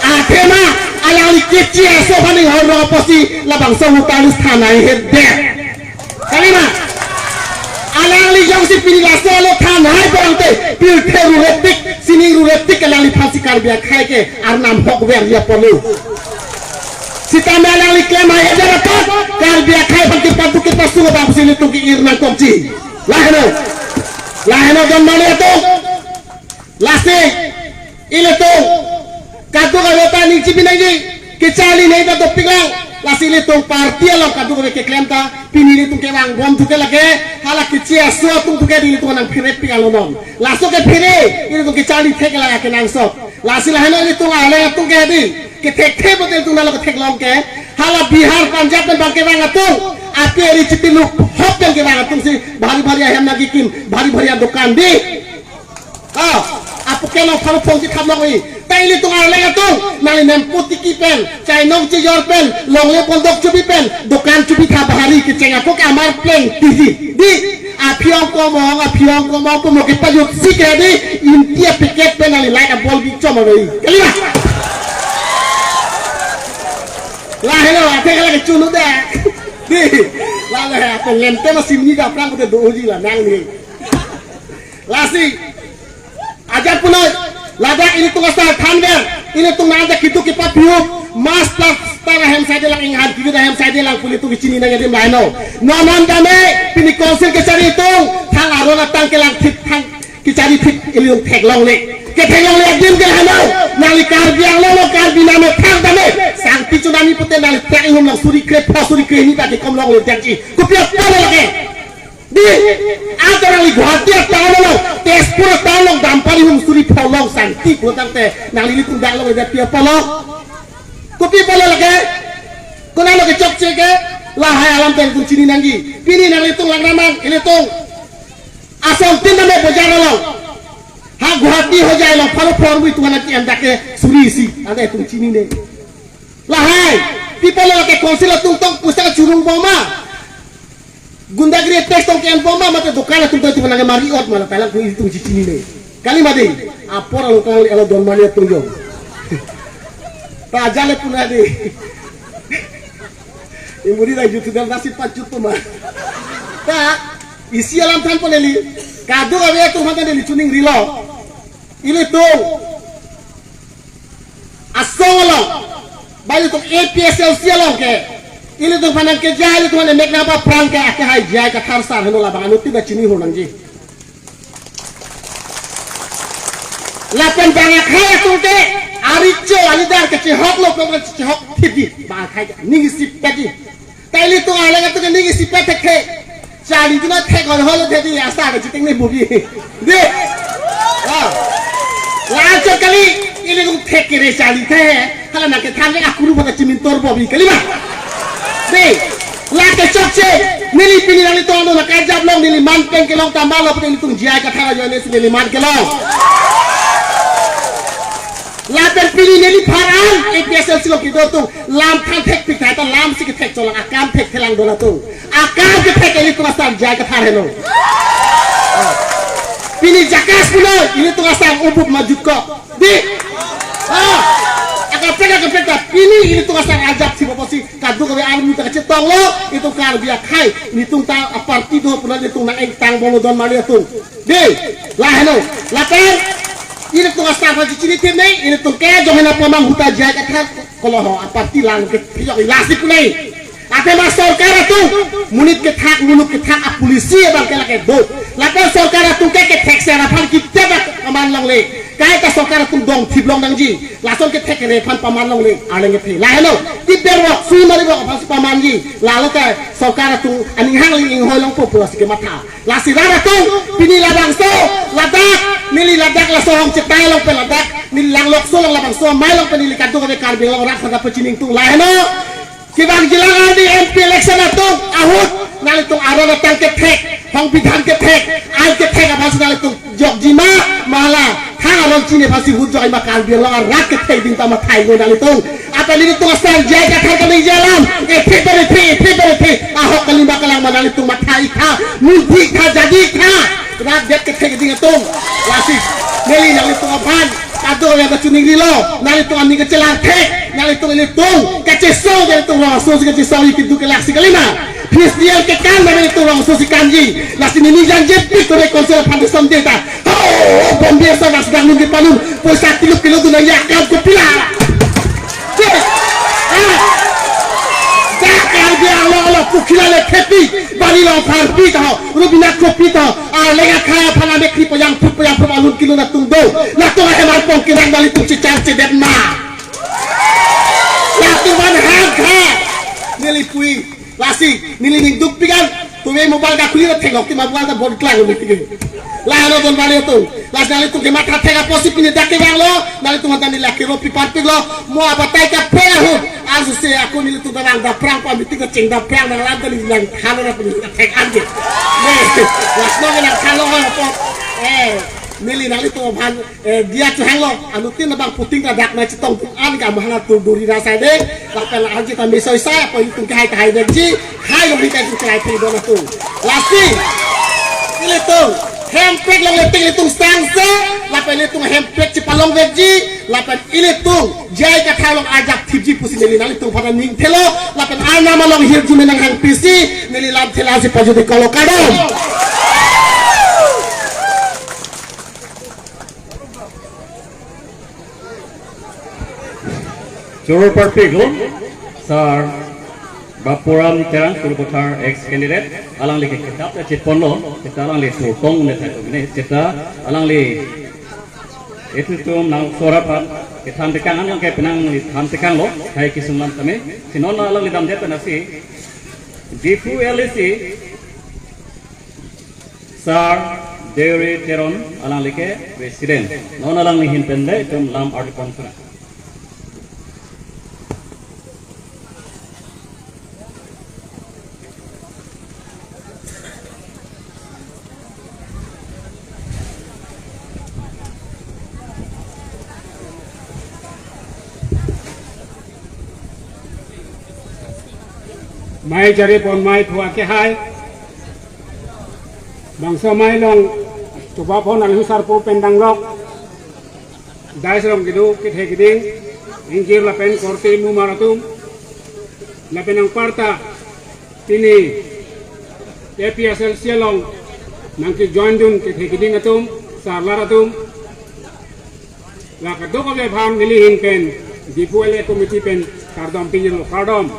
Athema, alangli keche aso aphan inghon rong apotsi labangso voter list than nanghedet. Kalima. Alangli jongsi pini laso alo than hai porangte, pirthe ruretik, sining ruretik alangliphansi Karbi akhei ke arnam hok verji apotlo. Sitame alangli klem haihedet apot, Karbi akhei aphan kepaduk kepasung abang pusi ilitum ke-ir nangkokji. Laheno. Laheno don mali atum. Lasi, ilitum kadokave ta ning chipi nangji, kecharli nangji ta dopiklang. Lasi ilitum party along kadokave keklem ta, pini ilitum kevangbom thuke lake, hala keche aso atum thuke di ilitum nangpherepik alonon. Laso kephere, ilitum kecharli thek lake kenangsot. Lasi laheno ilitum aleng atum ke di, kethekthe pote ilitum nalo ketheklong ke, hala Bihar, Punjab pen bang kevang atum, api eri chiti lup hop pen kevang atumsi, bhari bhari ahem nangkikim, bhari bhari adokan di. Ah, Apuke nong pharo phongsi thap long-i. Ta ilitum arleng atum, nangli nempo tiki pen, chainong chejor pen, longle bondok chubi pen, dokan chubi tha bahari kecheng ako ke amar pleng tiji. Di, aphi ong komong, aphi ong komong, komong ke pajut si ke di, inti a packet pen nangli light a bulb bi chom ave. Kali ma? Lahelo, athe kala kechunu de. Di, lahelo, athe lente ma simni da prang ko de doji la nangli. Lasi, ajat punoi, ladak ilitum asar thanver, ilitum nang ajak kitu kipa piu, mas plaster ahem saide lang inghan kitu ahem saide lang pu ilitum kechini nang adim laino. Non non dame, pini council kechari atum, thang aron atang kelang thip thang kechari thip ilitum theklongle. Ketheklongle adim ke hano, nangli Karbi Anglong lo Karbi name thang dame, sangti chunami pute nangli thang ihum long suri kre pho suri kre ni ta kekom longle thangji. Kopi apot lo lake. Di, ajar nangli Guwahati atown along, Tezpur atown along, dampari hum suri pho long sangti pulotangte, nangli ilitum dak long ida pi apot lo. Kopi apot lo lake, konat lo kechokche ke, lahai alam pen ilitum chini nangji. Pini nanglitum langdamnang, ilitum. Asong tin name bojar along. Ha Guwahati hojai along, pharo phor bui tungan nanti andak ke suri isi, anda ilitum chinine. Lahai, pi apot lo lake council atum tong pusa churung bom ma. Gundagiri attack tong ke-en bom ma, mate dokan atum tong ilitum nang Marriott ma la ta lang pu ilitum chichinine. Kali ma di, apor alo kang alo don mali atum jong. Ta ajale puna di. Imuri da jutu dan nasi pachut tu ma. Ta, isi alam thanpo neli. Kadokave atum aphan neli chuning rilo. Ilitum asong along, ba ilitum A P H L C along ke, ilitum aphan nangkeja, ilitum aphan emek nangpaprang ke, ake hai J I Kathar sar heno labang anuttin ta chini hor nangji. Lapen bang akhai atum ke, aricho alidar kechehok lo, kechehok thipji, bang akhai ke, ning isipetji. Ta ilitum arleng atum ke ning isipet thekthe. Charli juna thek hol hol the di asar chiteng ne bubi. Di. Ah. La chot kali ilitum thek kere charli the. Hala nangkethan le akuru pada chimintor bubi kali ma. Di. La kechokche neli pini nanglitum do nangkajap long neli man pen kelong tambah lo pute ilitum J I Kathar ajoine si neli man kelong. Lapen pini neli pharan A P H L C along kedo atum lam than thekpik tha ta lam si kethek cholang akam thekthelang do latum. Akam kethek ilitum asar J I Kathar heno. Pini jakas pulo ilitum asar ubup majut ko. Di. Ah. Akaprek akaprek ta pini ilitum asar ajap si boposi kadokave army ta kachetong lo ilitum Karbi akhai ilitum ta aparty do pulo ilitum nang-engtang bom lo don mali atum. Di, laheno, lapen, ilitum asar aphan chichinithip nei, ilitum ke jong hena pamang huta J I Kathar, koloho, aparty lang ke, piyok ilasi kunai. Athema sorkar atum, monit kethak, muluk kethak, apolicy abang ke lake do. Lapen sorkar atum ke kethek sera aphan kita dak paman longle. Kaita sorkar atum dongthip long nangji. Lason kethek kere aphan paman longle. Arleng kethe. Laheno, kiper wok, sui mari wok aphan si pamanji. Lalo ke sorkar atum aning hang ling inghoi longpo pulo si kematha. Lasi rat atum, pini labangso, ladak, neli ladak laso hong chetai along pen ladak, neli langlokso along labangso amei along pen neli kadokave Karbi Anglong rat hada pachiningtung laheno. Kevangjilang arni M P election atum, ahut, nanglitum aron atang kethek, hong bidhan kethek, ain kethek aphansi nanglitum jokji ma, ma la, thang aron chini aphansi hut jokji ma Karbi Anglong arat kethek ding ta mathai ngo nanglitum. Apa nelitum asar J I Kathar kaningje alam. Ethe ber ethe, ethe ber ethe. Ahok kalima kalang ma nanglitum mathai tha, mudi tha, jadi tha. Rat det kethek ding atum. Lasi. Neli nanglitum aphan. Kadokave ta chuning rilo. Nanglitum aning kachelar thek. Nanglitum ilitum. Kachesong, nanglitum rongso si kachesong, ilitum keduk kelak si kalima. P S D L kekan, nanglitum rongso si kanji. Lasi neli janji pik to council aphan de someday ta. Ho, Bombay sa nas dang nunggi panun, poisa kilo kilo dunang ya kam ko pila. Cek. Ah. Cek Karbi Anglong lo pukhila le thepi, bari lo pharpi ta ho, rubina kopi ta ho, arleng akhai aphan ame kri payang put payang put alun kilo na tung do. Latum ahemar pong kinang bali tum chichar chedet ma. Latum an hang kha. Neli pui. Lasi, neli ning duk pikan, tuwe mobile ka khuli na thengok ti mobile ta bon klang ni tike. Laheno don bali atum. Lasi nanglitum kematha thek apotsi pini dak kevanglo, nanglitum hata neli akero pi parpiklo, mo abatai kaprek ahut. Asu se ako nelitum ta nang daprang pa meeting ta cheng daprang nang lam ta neli nang khalo na pini thek anje. Ne, lasi no nang khalo ha po. Eh. Neli nanglitum aphan, eh, diya chehanglo, anuttin labang puting kadak na chetong tung an ka mahana tur duri rasa de, lapen arji ta mesoi sa, apo ilitum kehai tahai dekji, hai lo hita ilitum kelai thei don atum. Lasi, ilitum, hemprek longle tik ilitum sangse, lapen ilitum hemprek chepalong dekji, lapen ilitum, J I Kathar along ajak thipji pusi neli nanglitum aphan ning thelo, lapen Arnam along hirjume nanghangpisi, neli lamthe lasi pajut-ik lo, kardom. Choro parpik lo, Sar Bapuram Terang, Sarupathar ex candidate, alangli ke kitab ta chitponlo, kita alangli turtong ne thai ne, kita alangli ilitum nang sora pan, kethan tekang an ke penang li than tekanglo, hai kesung lam tame, si non alangli damdet penasi, Diphu L A C, Sar Deuri Teron, alangli ke President. Non alangli ahin pen le itum lam ardi pon suna. Mei chari pon mei phua kehai. Bangso mei along chuba pon nang husar po pen danglok. Dais along kedo kethe keding, ingjir lapen korte mumar atum, lapen anparta pini A P H L C along nangkejoin dun kethe keding atum, sarlar atum, la kadokave aphan neli ahin pen Diphu L A committee pen kardom pijirlo, kardom.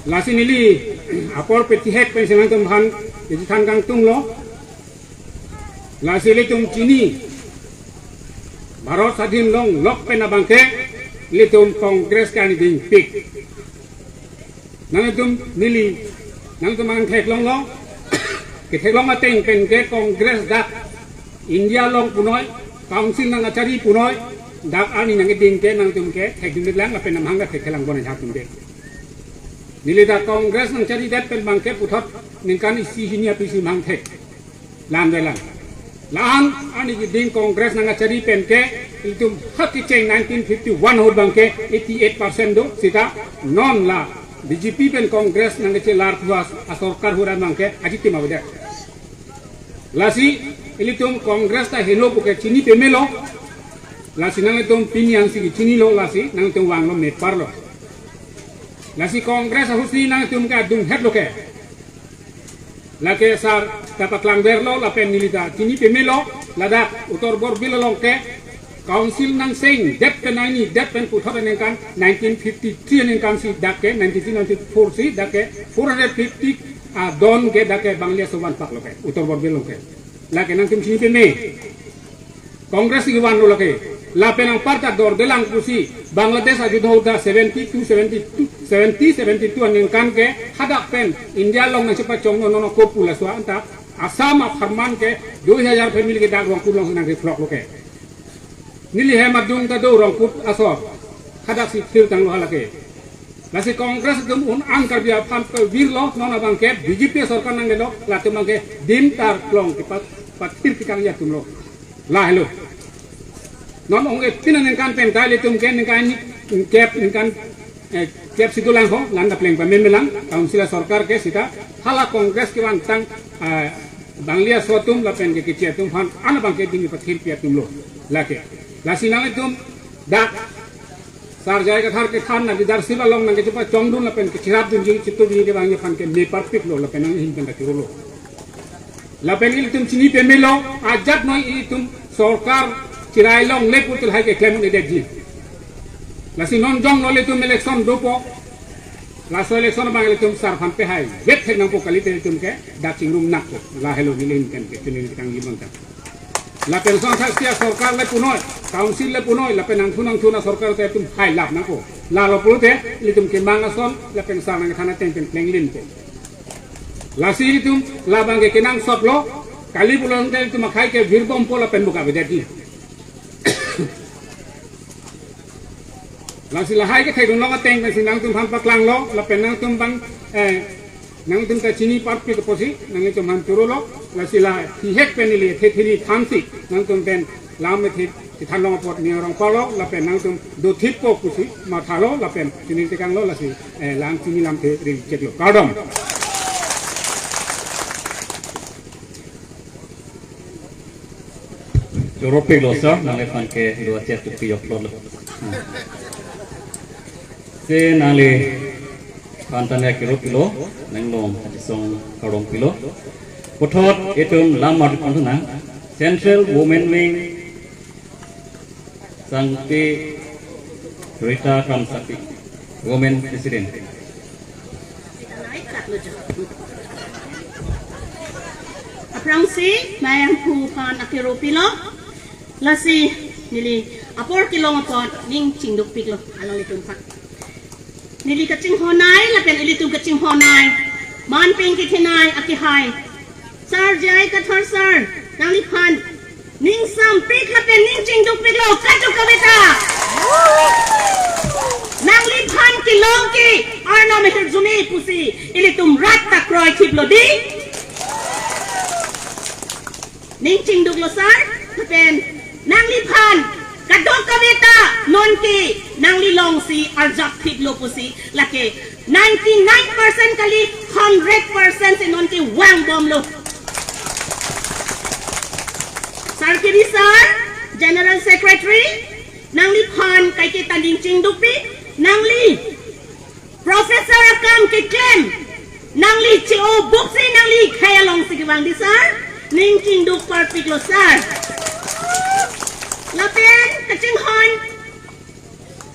Lasi neli apor pethihek pen si nangtum aphan kechethan kangtunglo. Lasi ilitum chini, Bharat Sadhin longlok pen abangke ilitum Congress ke ani dingpik. Nangtum neli, nangtum nangtheklonglo, ketheklong ateng pen ke Congress dak India along punoi, Council nangkachari punoi, dak ani nangkeding ke nangtum ke thekdunde lang lapen amahang ke thekthelang bon ajak tum ke. Neli dak Congress nangcharidet pen abangke puthot ningkan isi hini aphi si amahang thek. Lam de lam. La-an ani keding Congress nangkachari pen ke ilitum ha kecheng nineteen fifty-one ahut abangke eighty-eight percent do, seta non la B J P pen Congress nangkachelar thu asorkar ahut abangke ajitima beda. Lasi ilitum Congress ta heno puke chini pemelo. Lasi nangtum pini ansi kechinilo, lasi nangtum vanglo, meparlo. Lasi Congress ahutsi nangtum ke adunghetlo ke. Lake sar ta paklangverlo lapen neli ta chini pemelo, ladak Uttar Borbil along ke Council nangsengdet pen aini det pen puthot aningkan nineteen fifty-three aningkan si dak ke, nineteen ninety-four si dak ke four hundred fifty adon ke dak ke Bangli aso vanpaklo ke Uttar Borbil along ke. Lake nangtum chini peme. Congress si vanlo lake. Lapen anparta dordelang pusi Bangladesh ajut ahut ta seventy-two, seventy-two, seventy, seventy-two aningkan ke hadak pen India along nangchepachongno, nono kopu laso anta Assam apharman ke dui hajar family ke dak Rongpur along nangkephloklo ke. Neli hem adung ta do Rongpur asor. Hadak si thirtanglo halake. Lasi Congress atum un-an Karbi aphan pavirlo, non abangke B J P sorkar nanglelo, latum abangke dim tar klong kepat pathir tikang ya atumlo. Lahelo. Non ong e pina ningkan pen ta ilitum ke ningkan ni kep ningkan, eh, kep situ lang ho, landa pleng pamemelang, Council asorkar ke seta, hala Congress kevantang, eh, Bangli aso atum lapen ke keche atum aphan, an abangke ding pathir pi atumlo. Lake. Lasi nanglitum dak Sar J I Kathar kethan na leadership along nangkechepachongdun lapen kecherapdunji, chitudunji abang aphan ke meparpiklo lapen nanghin pen ta churolo. Lapen ilitum chini pemelo, ajat noi ilitum sorkar cherai longle pu tel hai keklem un-edetji. Lasi non jonglo ilitum election dopo. Laso election abang ilitum sar aphan pehai vet thek nangpo, kalite ilitum ke dak chingrum nakpo. Lahelo neli ahin pen ke chini kangli bangta. Lapen song sak sia sorkar le punoi, Council le punoi, lapen nangthu nangthu asorkar te itum hailap nangpo. Lalo pulote ilitum kemang ason, lapen sar nangkethan ateng pen plenglinpo. Lasi ilitum labang ke kenangsotlo, kali pulote ilitum akhai ke virbompo lapen buka bedetji. Lasi lahai kethekdun long ateng pensi nangtum aphan paklanglo, lapen nangtum abang, eh, Nangtum ta chini parpik apotsi nangtum aphan chorolo, lasi la hihek pen neli the thili thansi nangtum pen lam me the chethan long apot ning arong palo lapen nangtum dothip po pusi mathalo lapen chini tekanglo lasi, eh, lang chini lamthe ring cheklo. Kardom. Choro piklo sir, nangliphan ke dua chet tu piyok lo. Si nangliphan tanya kiro pilo, nanglong atisong karong pilo. Puthot itum lam mar konthana, Central Women Wing Sangpi Rita Kramsapi, Women President. Aphrangsi, mayam pu aphan akiro pilo, lasi neli apor kelong apot ning chingduk piklo, alanglitum aphan. Neli kachinghon ai, lapen ilitum kachinghon ai. Man peng kethenei akehai. Sir J I Kathar sir, nangliphan ning sampik lapen ning chingduk piklo, kadokave ta. Nangliphan kelong ke arnam ahirjume pusi ilitum rat ta kroithiplo dei. Ning chingduklo sir, lapen nangliphan kadokave ta nonke nangli longsi arjapthiplo pusi lake ninety-nine percent kali, hundred percent si nonke vangbomlo. Sir K D sir, General Secretary, nangliphan kaike ta ning chingdukpik, nangli Professor akam keklem, nangli che-o buksi nangli khei alongsi kevang dei sir, ning chingduk parpiklo sir. Lapen kachinghon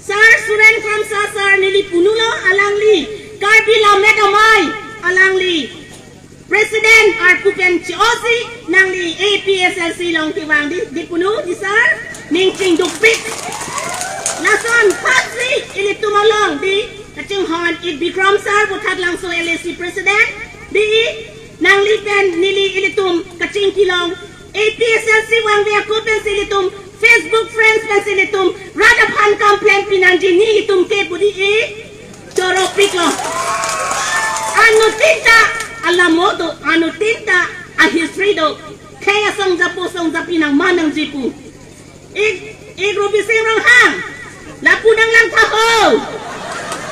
Sir Suren Kramsa sir, neli punulo, alangli Karbi Lammet Amei, alangli President arku pen che-osi nangli A P S L C along kevang dei, dei punu dei sir, ning chingdukpik. Lason aphansi ilitum along dei kachinghon ik Bikram sir, Boithalangso L A C President, dei nangli pen neli ilitum kachingki along A P S L C vangve ako pensi ilitum Facebook friends pensi ilitum rat aphan kam plan pinangji, nelitum ke pu dei, choro piklo. Anuttin ta alamo do, anuttin ta ahistory do. Khei asong japo song japi nangman nangji pu. Ik, ik Robising Ronghang. Lapu nanglang tha ho.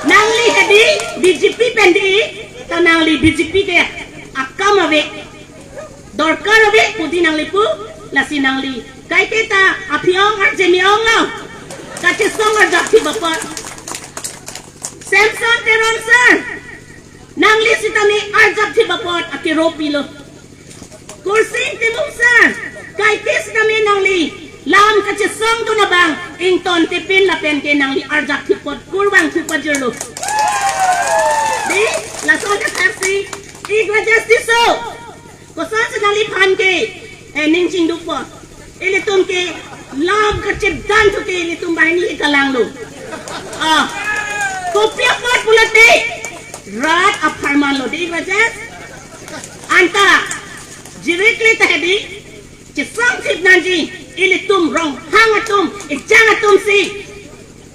Nangli hedi B J P pen dei, ta nangli B J P ke akam ave, dorkar ave pu dei nangli pu, lasi nangli kaike ta aphi-ong arjemi-onglo. Kachesong arjapthip apot. Samson Teron sir, nangli sitame arjapthip apot akiro pilo. Kursing Timung sir, kaike sitame nangli lam kachesongdun abang ingtontipin lapen ke nangli arjapthip apot kurvangthu pajirlo. Dei, lason athaksi ik Rajesh Tisso, kosonsi nangliphan ke, eh, ning chingdukpo. Ilitum ke lam kachepdanthu ke ilitum banghini ke kalanglo. Ah, kopi apot pulote rat apharman lo dei, ik Rajesh. Anta jirikli ta hedi, chesongthip nangji, ilitum Ronghang atum, ejang atumsi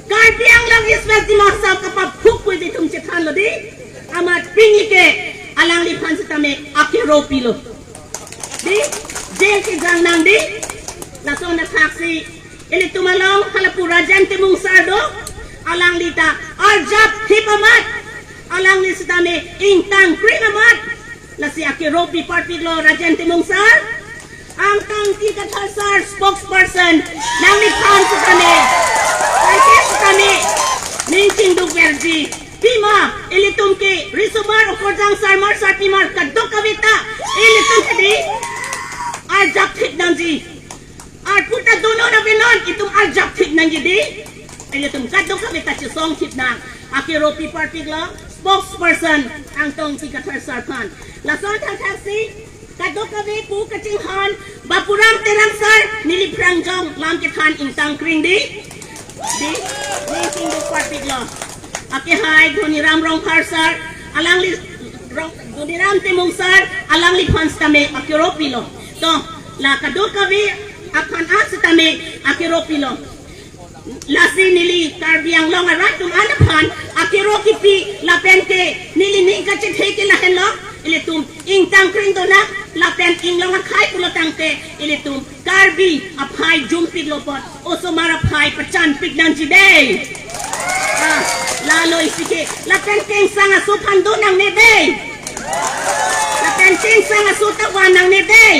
Karbi Anglong East West Dima Hasao kapaphuk pu ilitum chethanlo dei. Amat pini ke alangliphan sitame akiro pilo. Dei, jail kejang nang dei. Lason athaksi ilitum along halapu Rajen Timung sir do. Alangli ta arjapthip amat, alangli sitame ingtangkring amat. Lasi akiro pi parpiklo Rajen Timung sir. Angtong Ingti Kathar sir, spokesperson, nangliphan sitame, kaike sitame ning chingduk verji. Pima, ilitum ke riso-mar okorjang sarmar sarpimar kadokave ta ilitum ke dei arjapthip nangji. Arpu ta donon avenon, itum arjapthip nangji dei. Ilitum kadokave ta chesongthip nang. Akiro pi parpiklo spokesperson Angtong Ingti Kathar sir aphan. Lason thanthaksi kadokave pu kachinghon Bapuram Terang sir, neli phrang jong lam kethan ingtangkring dei. Dei, ning chingduk parpiklo. Akehai Dhoniram Rongphar sir, alangli Rong, Dhoniram Timung sir, alangliphan sitame akiro pilo. To, la kadokave aphan an sitame akiro pilo. Lasi neli Karbi Anglong arat atum an aphan akiro kipi lapen ke neli ning kachethe ke lahenlo, dei. Ah, lalo isi ke, lapen Kengsang aso aphan do nangne dei. Lapen Kengsang aso ta van nangne dei.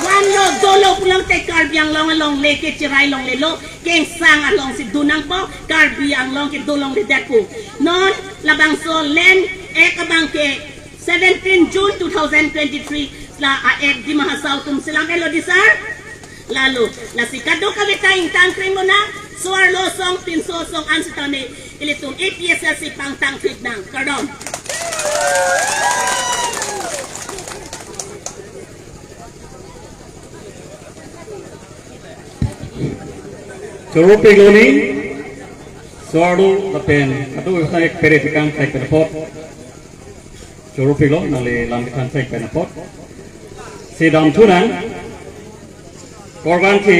Vanlo dolo pulote Karbi Anglong alongle ke chirai longlelo, Kengsang alongsi do nangpo, Karbi Anglong ke do longledetpo. Non labangso Land Act abang ke seventeen June two thousand twenty-three la a-act Dima Hasao atum selam-etlo dei sir. Lalo, lasi kadokave ta ingtang kreng lonang, so-arlo asong, pinso asong an sitame, ilitum A P H L C pangtangthik nang, kardom. Choro pegoni, so-arlo lapen, kadokave ta ek pere tikang thai pen apot. Choro piklo, nangli lam kethan thek pen apot. Si damthu nang, Korbanthi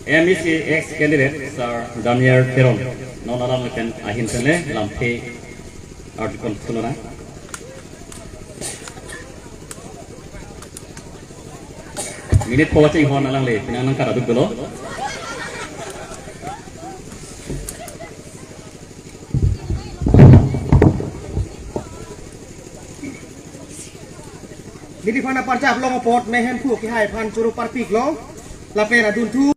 M A C ex candidate, Sir Daniel Teron. Non alam lapen ahin pen le lamthe arjupon thu lonang. Minute pho chinghon alangli, penang nangkara duk dolo. Neliphan aparjap long apot, mehemphu kehai aphan choro parpiklo, lapen adunthu.